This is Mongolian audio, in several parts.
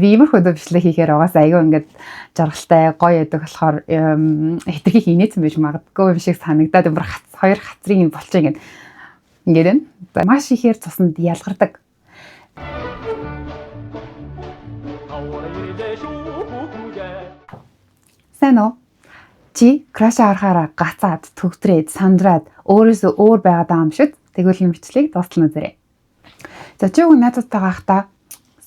Би иймэрхүү бичлэг хийхээр угаасаа айгүй ингээд жаргалтай гоё яадаг болохоор хэтэрхий инээсэн байж магадгүй юм шиг санагдаад бүр хоёр хацрын юм болчих ингээд ингээд байна. За, маш ихээр цуснд ялгардаг. Сайн уу? Чи crush харахаараа гацаад, төгтрээд, сандраад өөрөөсөө өөр байгаад байгаа юм шиг. Тэгвэл энэ бичлэгийг дуустал нь үзээрэй. За, чи үгүй найзуудтайгаа байхдаа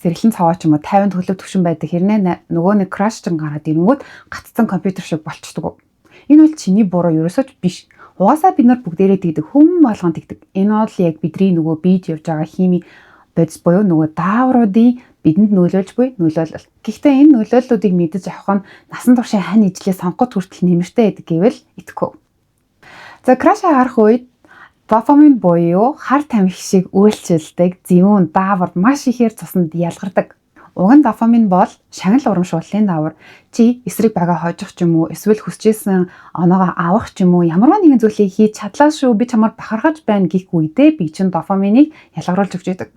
сэргэлэн цаваа ч юм уу 50 төлөв төвшин байдаг хэрнээ нөгөө нэг crush ч гараад ирэнгүүт гацсан компьютер шиг болчдөг. Энэ бол чиний буруу ерөөсөө ч биш. Угаасаа бид нар бүгдээрээ тэгдэг, хүн болгон тэгдэг. Энэ бол яг бидний нөгөө бийж явж байгаа хими бодис буюу нөгөө даавруудын бидэнд нөлөөлж буй нөлөөлөл. Гэхдээ энэ нөлөөллүүдийг мэдэж авах нь насан туршийн хань ижлээ сонгоход хүртэл нэмэртэй байдаг гэвэл итгэв. За, crush харах үед дофамин буюу хар тамхи шиг үйлчилдэг зэвүүн даавар маш ихээр цуснд ялгардаг. Уг нь дофамин бол шагнал урамшууллын даавар. Чи эсрэг бага хожих ч юм уу, эсвэл хүсэжсэн оноогоо авах ч юм уу, ямар нэгэн зүйлийг хийж чадлаа шүү, би чамаар бахархаж байна гэх үедээ би чинь дофаминыг ялгаруулж өгч яадаг.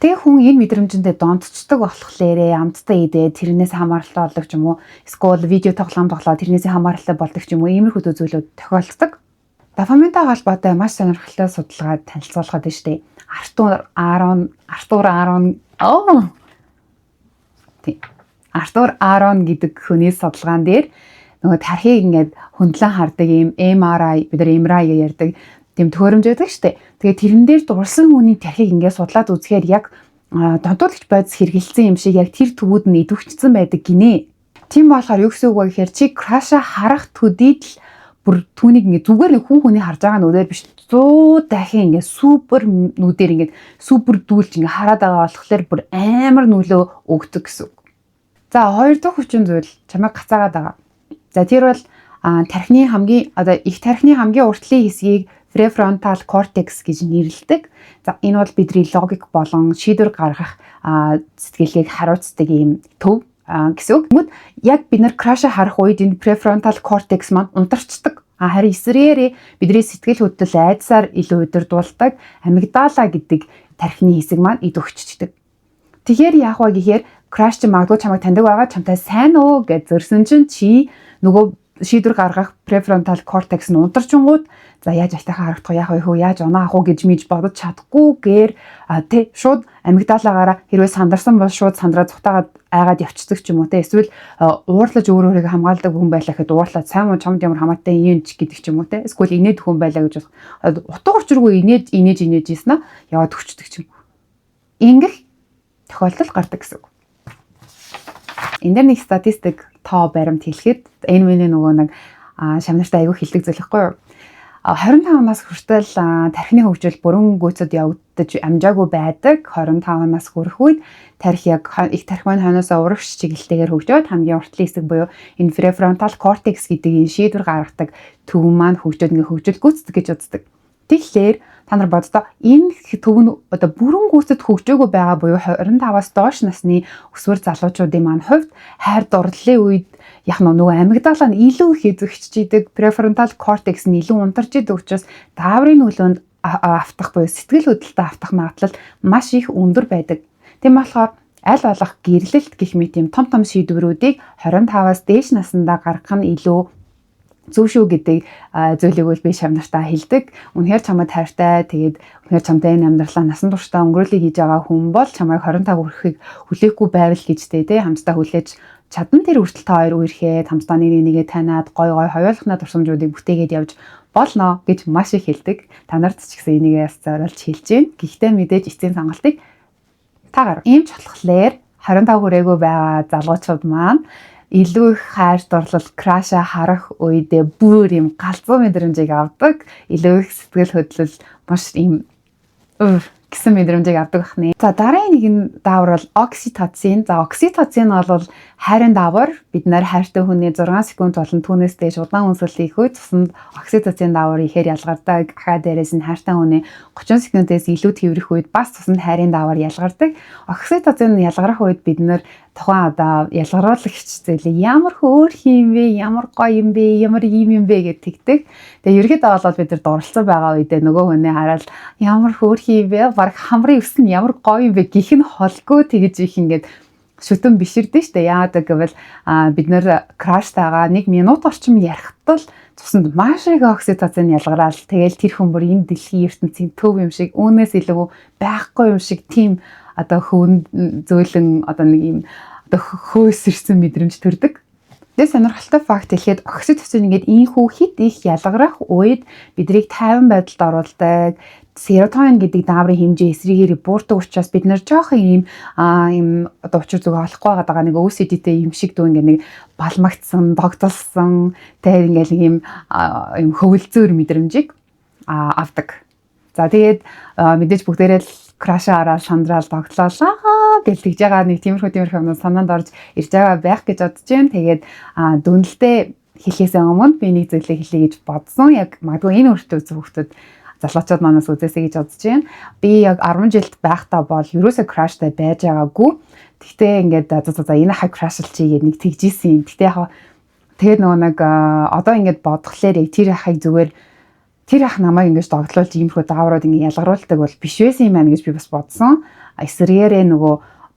Тэгээ хүн энэ мэдрэмжэндээ донтцдог болохлээрээ амттай идээ тэрнээс хамааралтай болдог ч юм уу, эсвэл видео тоглоом тоглоод тэрнээс хамааралтай болдог ч юм уу, иймэрхүү зүйлүүд тохиолддог. Дофаминтай холбоотой маш сонирхолтой судалгаа танилцуулахад байна шүү дээ. Артур Арон оо тий. Артур Арон гэдэг хүний судалгаан дээр нөгөө тархийг ингээд хөндлөн хардаг ийм MRI, бид нар MRI гэж ярьдаг тийм төхөөрөмж байдаг шүү дээ. Тэгээ тэрэн дээр дурлсан хүний тархийг ингээд судлаад үзэхээр яг донтуулагч бодис хэрэглэсэн юм шиг яг тэр төвүүд нь идэвхжсэн байдаг гинэ. Тийм болохоор юу гэсэн үг вэ гэхээр чи crush аа харах төдийд л бүр түүнийг ингээд зүгээр нэг хүн хүний харж байгаа нүдээр биш, 100 дахин ингээд супер нүдээр ингээд супер дүүлж ингээд хараад байгаа болохоор бүр амар нөлөө өгдөг гэсэн үг. За, хоёр дахь хүчин зүйл чамайг гацаагаад байгаа. За, тэр бол тархины хамгийн одоо их тархины хамгийн уртлын хэсгийг prefrontal cortex гэж нэрлэдэг. За, энэ бол бидний логик болон шийдвэр гаргах сэтгэлгээг хариуцдаг ийм төв гэсэн үг. Тэнгүүд яг бид нар crush харах үед энэ prefrontal cortex маань унтарчдаг. А харин эсрэгээрээ бидний сэтгэл хөдлөл айдсаар илүү удирдуулдаг амигдала гэдэг тархины хэсэг маань идэвхждэг. Тэгэхээр яах вэ гэхээр crush чи магадгүй чамайг таньдаг байгаа, чамтай сайн уу гэж зөрсөн чинь чи нөгөө шийдвэр гаргах prefrontal cortex нь унтарчингууд, за, яаж айтайхан харагдах, яах вэ хөө, яаж оноо авах уу гэж миж бодож чадахгүйгээр тий шууд амигдалагаараа хэрвээ сандарсан бол шууд сандраа цухтаагаад айгаад явцдаг ч юм уу, тий эсвэл уурлаж өөр өөрийгөө хамгаалдаг хүн байлаа гэхэд уурлаад сайн уу, чамд ямар хамаатай юм ч гэдэг ч юм уу, тий эсвэл инээд хүн байлаа гэж утга учиргүй инээж инээж инээж ийсэн яваад өгчдөг ч юм. Ингэх тохиолдол гардаг гэсэн үг. Энэ дээр нэг статистик тоо баримт хэлэхэд энэ миний нөгөө нэг шавнартай айгүй хэлдэг зүйл байхгүй юу? 25 нас хүртэл тархины хөгжил бүрэн гүйцэд явагдаж амжаагүй байдаг. 25 нас хүрэх үед тархи яг их тархи маань хойноосоо урагш чиглэлтэйгээр хөгжөөд хамгийн уртлын хэсэг буюу энэ prefrontal cortex гэдэг энэ шийдвэр гаргадаг төв маань хөгжөөд ингээ хөгжил гүйцэдэг гэж үздэг. Тэгэхээр та нар боддоо, энэ төв нь одоо бүрэн гүйцэд хөгжөөгүй байгаа буюу 25-аас доош насны өсвөр залуучуудын маань хувьд хайр дурлалын үед яг нөгөө амигдала нь илүү их идэвхжиж идэг, prefrontal cortex нь илүү унтарч идэг учраас дааврын нөлөөнд автах буюу сэтгэл хөдлөлтөд автах магадлал маш их өндөр байдаг. Тийм болохоор аль болох гэрлэлт гэх мэт юм том том шийдвэрүүдийг 25-аас дээш насндаа гаргах нь илүү зөв шүү гэдэг зүйлийг бол би шавнартаа хэлдэг. Үнэхээр чамайг хайртай, тэгээд үнэхээр чамтай энэ амьдралаа насан туршдаа өнгөрөөлөе гэж байгаа хүн бол чамайг 25 хүрэхийг хүлээхгүй байвал гэж тий хамтдаа хүлээж чадан, тэр хүртэл та хоёр үерхэд хамтдаа нэг нэгээ таниад гой гой хоёулахнаа туршамжуудыг бүтээгээд явж болно гэж маш их хэлдэг. Та нарт ч гэсэн энийг бас зориулж хэлж байна. Гэхдээ мэдээж эцсийн сонголтыг та гарга. Ийм ч болохоор 25 хүрээгүй байгаа залуучууд маань илүү их хайр дурлал crush аа харах үедээ бүр юм галзуу мэдрэмжийг авдаг. Илүү их сэтгэл хөдлөл маш ийм гэсэн мэдрэмжийг авдаг бахны. За, дараагийн нэг нь даавар бол окситоцин. За, окситоцин бол хайрын даавар. Бид нар хайртай хүний 6 секунд болон түүнээс дээш удаан үнсэлт хийх үед цуснд окситоцин даавар ихээр ялгардаг. Ахаа дээрээс нь хайртай хүний 30 секундээс илүү тэврэх үед бас цуснд хайрын даавар ялгардаг. Окситоцин ялгарах үед бид нар тухайн одоо ялгаруулагч зүйлийг ямар хөөрх юм бэ, ямар гоё юм бэ, ямар ийм юм бэ гэж тэгдэг. Тэгээ ерөөдөө бол бид нар дурлцсан байгаа үедээ нөгөө хүнээ хараад ямар хөөрх юм бэ, бараг хамрын өс нь ямар гоё юм бэ гэх нь холгүй тэгж их ингээд Шүтэн биширдэн штэ. Яагаад гэвэл бид нэр crush тайгаа 1 минут орчим ярихтал цуснд маш их окситоцин ялгараал, тэгэл тэр хүн бүр энэ дэлхийн ертөнцийн төв юм шиг, үүнээс илүү байхгүй юм шиг, тийм одоо хөвөн зөөлөн одоо нэг юм одоо хөөсөрсөн мэдрэмж төрдөг. Тэгээ сонирхолтой факт хэлэхэд окситоцин ингээд ийхүү хит их ялгарах үед биднийг тайван байдалд оруулдаг. Серотонин гэдэг дааврын хэмжээ эсрэгээр буурдаг учраас бид нэр жоохон ийм одоо учир зүг олохгүй байгаа нэг OCD-тэй юм шиг дүү ингээд нэг балмагцсан, догдолсон, тэгээ ингээд нэг ийм хөвөлзөөр мэдрэмжийг авдаг. За, тэгээд мэдээж бүгдээрээ л crush аа хараад сандраал догтлоолаа гэл тэгж байгаа нэг тиймэрхүү юм санаанд орж ирж байгаа байх гэж бодож байна. Тэгээд дүнэлтээ хэлхээс өмнө би нэг зүйлээ хэлье гэж бодсон. Яг магадгүй энэ өөртөө үзэх хүмүүс, залуучууд манаас үзээсэй гэж бодож байна. Би яг 10 жилд байхдаа бол ерөөсөө crush тай байж байгаагүй. Тэгтээ ингээд за за за энэ хай crush лчих гээд нэг тэгжсэн. Тэгтээ яг тэгээд нөгөө нэг одоо ингээд бодглохлоор яг тэр ахыг зүгээр тэр ах намайг ингэж догтлуулж иймэрхүү дааврууд ингэ ялгаруулдаг бол биш байсан юм байна гэж би бас бодсон. Эсрэгээрээ нөгөө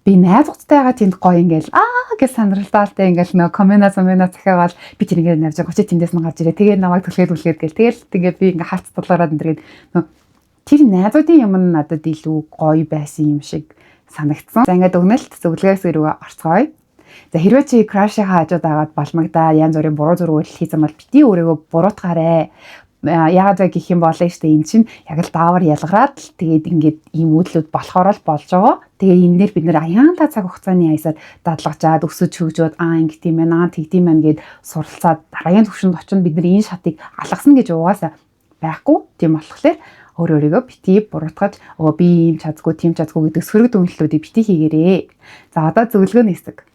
би найзуудтайгаа тэнд гоё ингээл аа гэж сандралтаалтай ингээл нөгөө комена сомена захиагаал би тэр ингээд навж байгаа чи тэндээс нь гарч ирээ, тэгээд намайг түлхээд түлхээд гэл, тэгэл тэгээд би ингээ хац тулгараад энэ тэгээд нөгөө тэр найзуудын юм нь надад илүү гоё байсан юм шиг санагдсан. За, ингээд өгнөлт зөвлөгөөс рүү орцгоё. За, хэрвээ чи crush ийнхаа хажууд агаад балмагдаа янз бүрийн буруу зүрх үйлдэл хийсэн бол бити өөрийгөө буруутгаарай. Яагаад вэ гэх юм бол нь штэ, эн чинь яг л даавар ялгараад л тэгээд ингээд ийм үйлдэлүүд болохоор л болж байгаа. Тэгээ энэ нэр бид нэр аяанта цаг хугацааны аясаар дадлагжаад өсөж хөгжөөд аа ингэт юм байна, аа тэгдэм байна гэд суралцаад дараагийн түвшинд очинд бид нар энэ шатыг алгасан гэж угаасаа байхгүй. Тийм болохоор өөр өөрийгөө бити буруутгаж, өө би ийм чадгүй, тийм чадгүй гэдэг сөрөг дүгнэлтүүдийг бити хийгээрээ. За, одоо зөвлөгөөний хэсэг.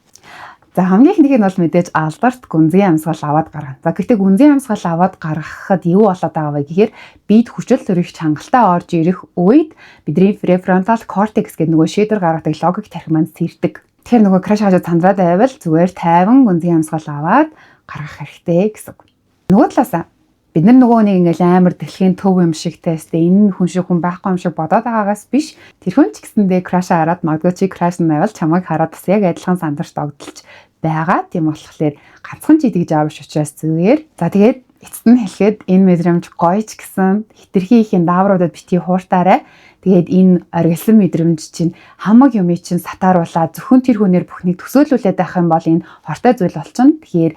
За, хамгийн ихнийх нь бол мэдээж алдарт гүнзгий амьсгал аваад гаргана. За, гэхдээ гүнзгий амьсгал аваад гаргахад юу болоод байгаа вэ гэхээр бид хүчил төрөгч хангалттай орж ирэх үед бидний prefrontal cortex гэдэг нөгөө шийдвэр гаргадаг логик тархи маань сэрдэг. Тэгэхээр нөгөө crush хажууд сандраад байвал зүгээр тайван гүнзгий амьсгал аваад гаргах хэрэгтэй гэсэн үг. Нөгөө талаасаа бид нар нөгөө нэг ингээл амар дэлхийн төв юм шиг тест энэ хүн шиг хүн байхгүй юм шиг бодоод байгаагаас биш, тэр хүн ч гэсэндээ crush аа хараад, магадгүй чи crush нь байвал чамайг хараад бас яг адилхан сандарч догдолж байгаа. Тийм болохоор ганцхан ч идэж байгаа биш учраас зүгээр. За, тэгээд эцэст нь хэлэхэд энэ мэдрэмж гоё ч гэсэн хитрхи ихийн даавруудад битгий хууртаарай. Тэгээд энэ оргилсан мэдрэмж чинь хамаг юмыг чинь сатааруулаад зөвхөн тэр хүнээр бүхнийг төсөөлүүлээд байх юм бол энэ хортой зүйл болчихно. Тэгэхээр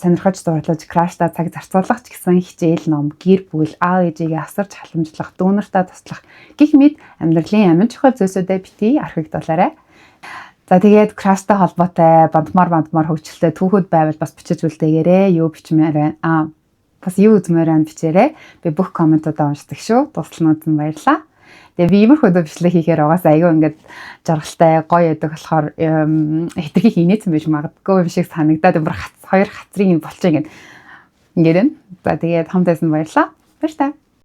сонирхож дурлаж crush таа цаг зарцуулах ч гэсэн хичээл, ном, гэр бүл, аав ээжигээ асарч халамжлах, дүү нартаа туслах гэх мэт амьдралын амин чухал зүйлсүүдэд битгий орхигдуулаарай. За, тэгээд crush тай холбоотой бантмаар бантмаар хөгжилтэй түүхүүд байвал бас бичиж үлдээгээрэй. Юу бичмээр байна? Бас юу үзмээр байна, бичээрэй. Би бүх comment уудаа уншдаг шүү. Тусланууд нь баярлалаа. Тэгээ би иймэрхүү бичлэг хийхээр угаасаа айгүй ингээд жаргалтай гоё яадаг болохоор хитрхи инээсэн байж магадгүй юм шиг санагдаад бүр хац хоёр хацрын болчих ингээд ингээд байна. За, тэгээд хамт байсан баярлалаа. Баяр таа.